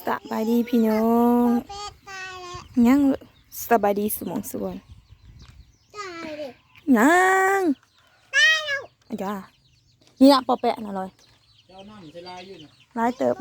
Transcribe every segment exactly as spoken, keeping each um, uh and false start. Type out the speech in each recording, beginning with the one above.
สบายดีพี่น้อง ยัง สบายดีสมองสุวรรณ ยัง จ้า นี่ละปอแปะนะลอย เจ้าน้ำใส่ลายอยู่นะ ลายเติบ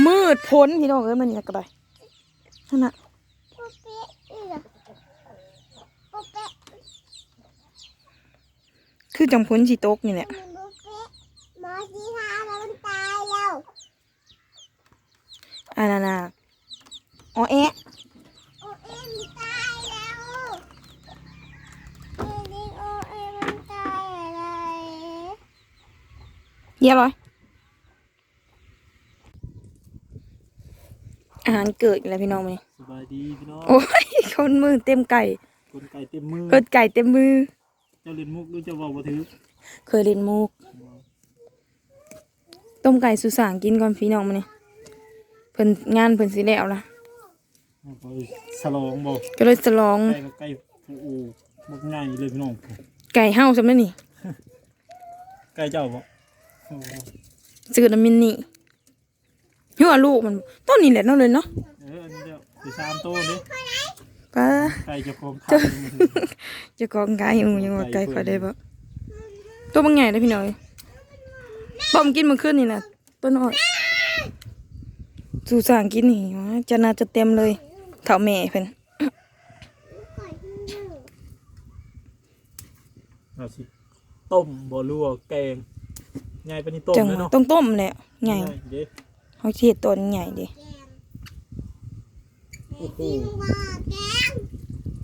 มืดพ้นพี่น้องเอ้ย มันนี่ก็ได้ นั่นน่ะ คือจังพ้นสิตกนี่แหละ หมอสีทาแล้วมันตายแล้ว อันนั้นน่ะ ออแอะ โอเอ็มตายแล้ว เอลิโอเอ็มมันตายอะไร เยี่ยมเลย อาหารเกิดอีกแล้วพี่น้องมื้อนี้ สบายดีพี่น้อง โอ้ย คนมือเต็มไก่ คนไก่เต็มมือ คนไก่เต็มมือ เจ้าเล่นมุกหรือเจ้าเว้าบ่ถืก เคยเล่นมุก ต้มไก่สู่สางกินก่อนพี่น้องมื้อนี้ เพิ่นงานเพิ่นสิแล้วล่ะ เอาไปฉลองบ่ ก็เลยฉลอง ไก่กับไก่ผู้อู่บักใหญ่เลยพี่น้อง ไก่เฮาซำนั้นนี่ ไก่เจ้าบ่ โอ้โห ซื้อน้ำมินนี่ หัวลูกมัน ต้นนี้แหละเนาะเลยเนาะ เออ อันนี้เดียว สิสามโตเด้ ป้า ไก่เจ้าของขาย เจ้าของขายอยู่ ยังว่าไก่ข้อยได้บ่ ตัวบักใหญ่เลยพี่น้องเอ้ย ต้มกินมื้อคืนนี่นะ ตัวน้อย สู่สางกินนี่ จะน่าจะเต็มเลย เฒ่าแม่เพิ่น เอาสิ ต้มบ่ หรือว่าแกง ใหญ่ปานนี้ต้ม จัง เลยเนาะ ต้องต้มแหละ ใหญ่ ใหญ่เด้ เฮาสิเฮ็ดตอนใหญ่เด้ โอ้โห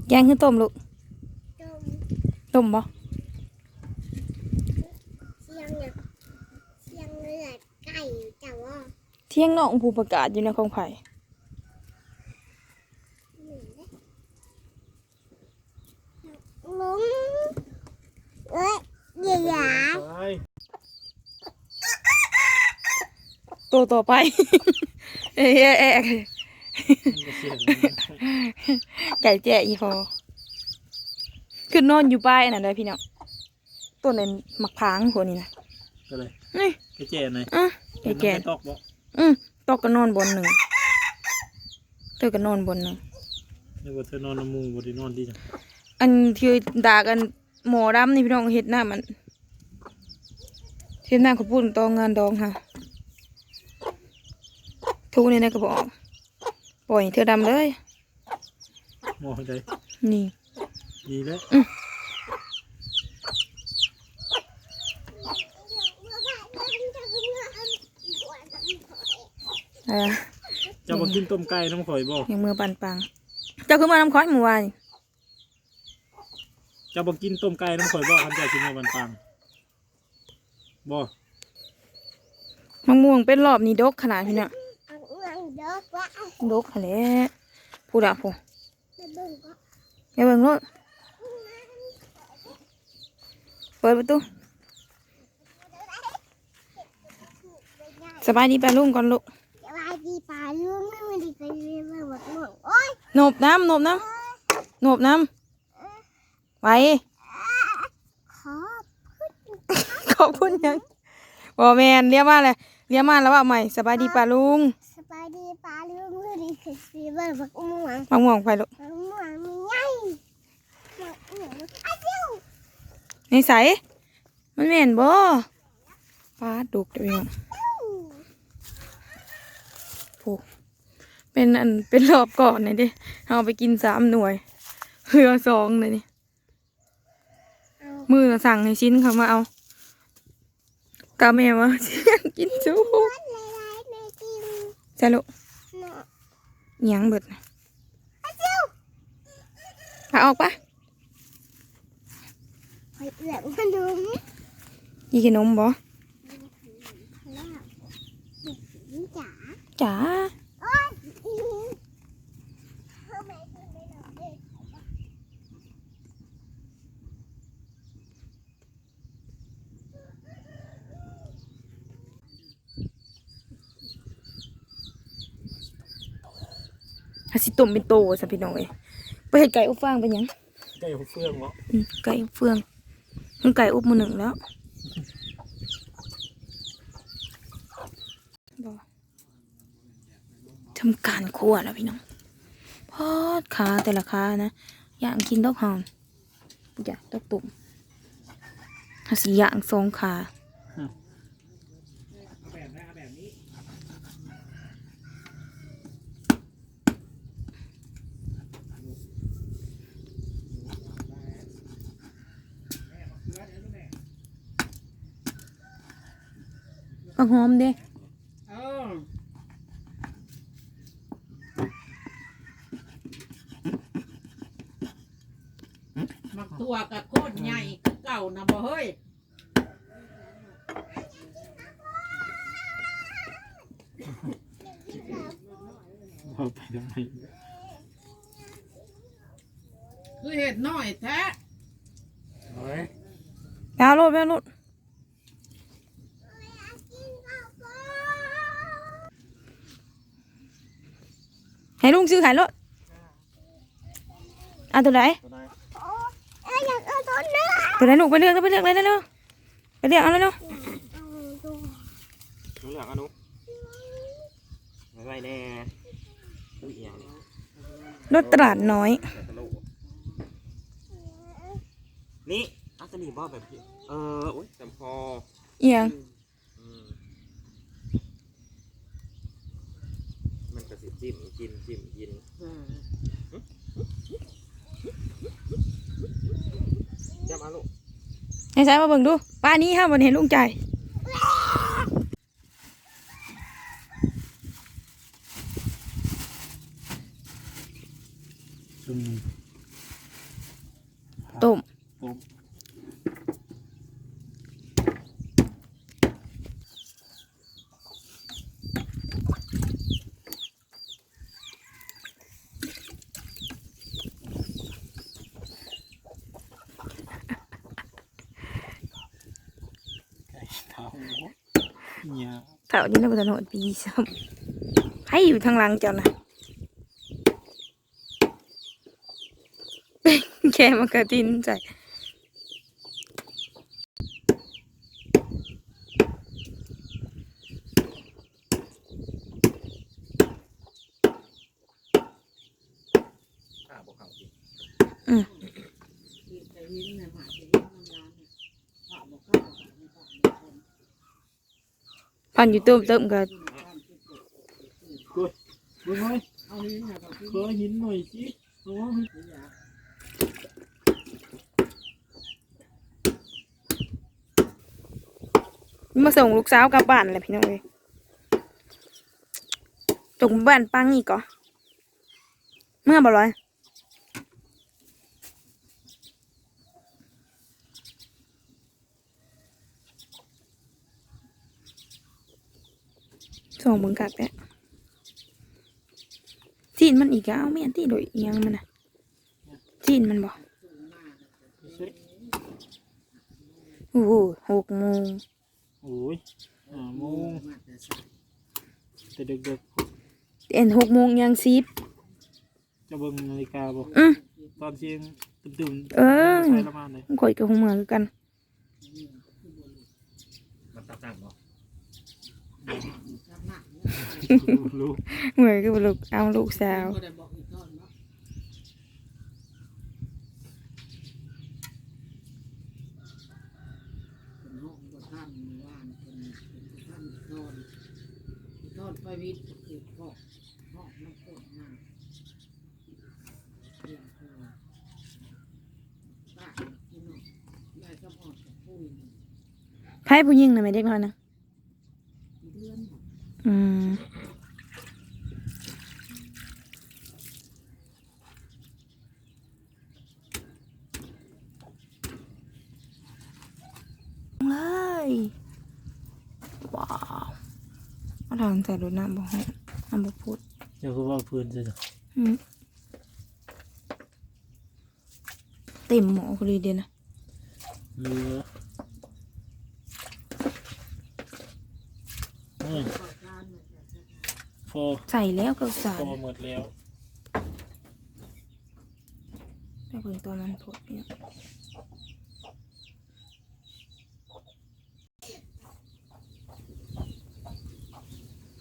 แกงคือต้มลูก ต้ม ต้มบ่ เสียงเนี่ย เสียงเลือดไก่จ้ะวะ เที่ยงน้องผู้ประกาศอยู่ในของไผ ลง เอ้ย อย่าอย่า ไป ตัวต่อไป เอ้ยเอ้ยเอ้ย มันก็เสียง ไก่แจ้อีพอ ขึ้นนอนอยู่ป้ายนั่นได้พี่น้อง ต้นนั้นหมากพร้างพวกนี้นะ ก็เลย นี่ ไก่แจ้ไหน อ่ะ ไก่แจ้ เป็นน้องไก่ตอกบ่ อืม ตอกก็นอนบนหนึ่ง เธอก็นอนบนหนึ่ง นึกว่าเธอนอนนำหมู่ บ่ได้นอนดีจ้ะ อันที่ดากันหมอดำนี่พี่น้องเฮ็ดน้ำมัน เฮ็ดน้ำข้าวปุ้นตองงานดองค่ะ ทุกนี่นะก็บอก ปล่อยให้เธอดำเลย หมอใด นี่ นี่แหละ อืม เออ เจ้าบ่กินต้มไก่นำข่อยบ่ ยังเมือปันปัง เจ้าคือมานำข่อยมื้อวานนี่ เจ้าบ่กินต้มไก่นำข่อยบ่ คันเจ้าสิมาปันปัง บ่ มะม่วงเป็นรอบนี้ดกขนาดพี่น้อง มะม่วงดกวะ ดกหั้นแหละ พูดอะพูด ไปเบิ่งก่อน ไปเบิ่งโลด เปิดประตู สบายดีป้าลุงก่อนลูก สบายดีป้าลุง ไม่มีใครเรียกว่าหมดหมด โอ๊ย หนบน้ำ หนบน้ำ หนบน้ำ ไป ขอบคุณ ขอบคุณหยัง บ่แม่น เรียกมาเลย เรียกมาแล้วว่าใหม่ สบายดีป้าลุง สบายดีป้าลุง มื้อนี้คือสิเบิ่งบักม่วง มะม่วงไปลูก มะม่วงมีใหญ่ มะม่วง อ้าว ในใส มันแม่นบ่ ปาดดกเด้อพี่น้อง โอ้ เป็นอัน เป็นรอบก่อนนี่เด้ เอาไปกินสามหน่วย เหลือสองเลยนี่ มือสั่งให้ชิ้นเขามาเอา กาแม่ว่า กินจุ ใช่ลูก เนาะ หยังเบิดน่ะ พาออกปะ ไปเอื้อมขนม อีขนมบ่ จ๋า จ๋า โอ๊ย อาสิต้มเป็นโตซะพี่น้องเอ้ย ไปเฮ็ดไก่อบฟางเป็นหยัง ไก่อบเฟืองบ่ อืม ไก่อบเฟือง มันไก่อบมื้อหนึ่งแล้ว บ่ ทำการครัวแล้วพี่น้อง พอดขาแต่ละขานะ อย่างกินดอกหอม อยากตกตุ่ม หาสิอย่างสองขา ผักหอมเด้ เออ หมากถั่วกับโคตรใหญ่คือเก่านะบ่เฮ้ย เอาไปทำไม คือเห็ดน้อยแท้ เอาไปเอาโลด ไปเอาโลด ให้ลุงซื้อให้โลด เอาตัวไหน ตัวไหน ตัวไหนลูก ไปเลือก ไปเลือกเลยเร็วๆ ไปเลือกเอาเลยเร็ว ตัวเหลืองอะหนุ ไว้ไว้แน่ อุ้ย อีหยังนี่ รถตลาดน้อย แต่ตะโลก นี่ เอาตัวนี้บ่แบบพี่ เออ อุ้ย จำพอ อีหยัง อืม มันก็สิจิ้มกิน จิ้มกิน อืม จับเอาลูก ให้ใส่มาเบิ่งดู ป้านี้ห้ามบ่เห็นลุงจ่าย อืม ต้ม ต้ม ไก่เฒ่า เนี่ย เฒ่านี่นะ บ่ทันฮอดปีซ้ำ ไผอยู่ทางหลังเจ้านะ แค่มะเขือเทศใส่ อ่า บ่เข้าสิ อืม ผ่านอยู่เติมเติมกัน เฮ้ย เฮ้ย เฮ้ย ขอหินหน่อยสิ โอ้ย มาส่งลูกสาวกลับบ้านแหละพี่น้องเอ้ย ส่งบ้านปังอีกก่อ เมื่อบ่ลอย ส่งเบิ่งคักแท้ ซีนมันอีกอะ เอาแม่นติ โดยอีหยังมันน่ะ ซีนมันบ่ โอ้โห หกโมง โอ้ย ห้าโมง แต่ดึกๆ เอ็นหกโมงยังสิบ จะเบิ่งนาฬิกาบ่ อืม ตอนเที่ยงตึมๆ เออ ใส่ละมาเลย ข่อยก็คงเมือคือกัน มันตัดสั่งบ่ ลูก เมือคือบ่ลูก เอาลูกสาว เพิ่นฮ้องบ่ทัน มื้อวานเพิ่น เพิ่นบ่ทันได้ถอน ถอนไปวิทย์ก็คือพอกฮ้องนำคนมา เตรียมตัว ป้าพี่น้อง ยายสมอนกับปุ้ย ไผผู้หญิงน่ะแม่เด็กน้อยนะ เดือน อืม เลย ว้าว เอาทางใส่รถน้ำบ่ฮ้อน น้ำบ่พุด เจ้าคือว่าพื้นใช่ไหม อืม เต็มหม้อพอดีเดียวนะ เหลือ อืม พอ ใส่แล้วข้าวสาร พอหมดแล้ว ไปเบิ่งตอนมันพุดเนี่ย เ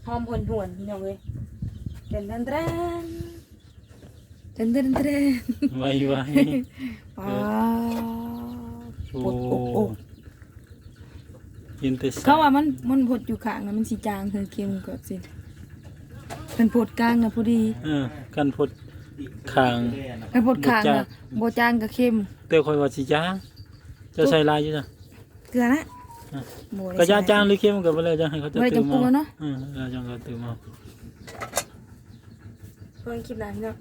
หอมหวนๆพี่น้องเอ้ย เต้นเต้นเต้น เต้นเต้นเต้น ไวไว ปาด โอ้ ปวดอกอก ยินแต่ เขาว่ามันมันพดอยู่ข้างนะมันสิจางคือเค็มกว่าสิมันพดกลางนะพอดี เออกันพดข้าง มันพดข้างนะบ่จางก็เค็ม แต่คอยว่าสิจางจะใส่ลายอยู่นะ เกลือนะ ก็จางจางหรือเค็มก็บ่แล้วจังให้เขาจะ บ่ได้ ตื่น จำปรุง มา แล้วเนาะ เออแล้วจังเขาตื่นมา เพิ่งคลิปนั้นเนาะ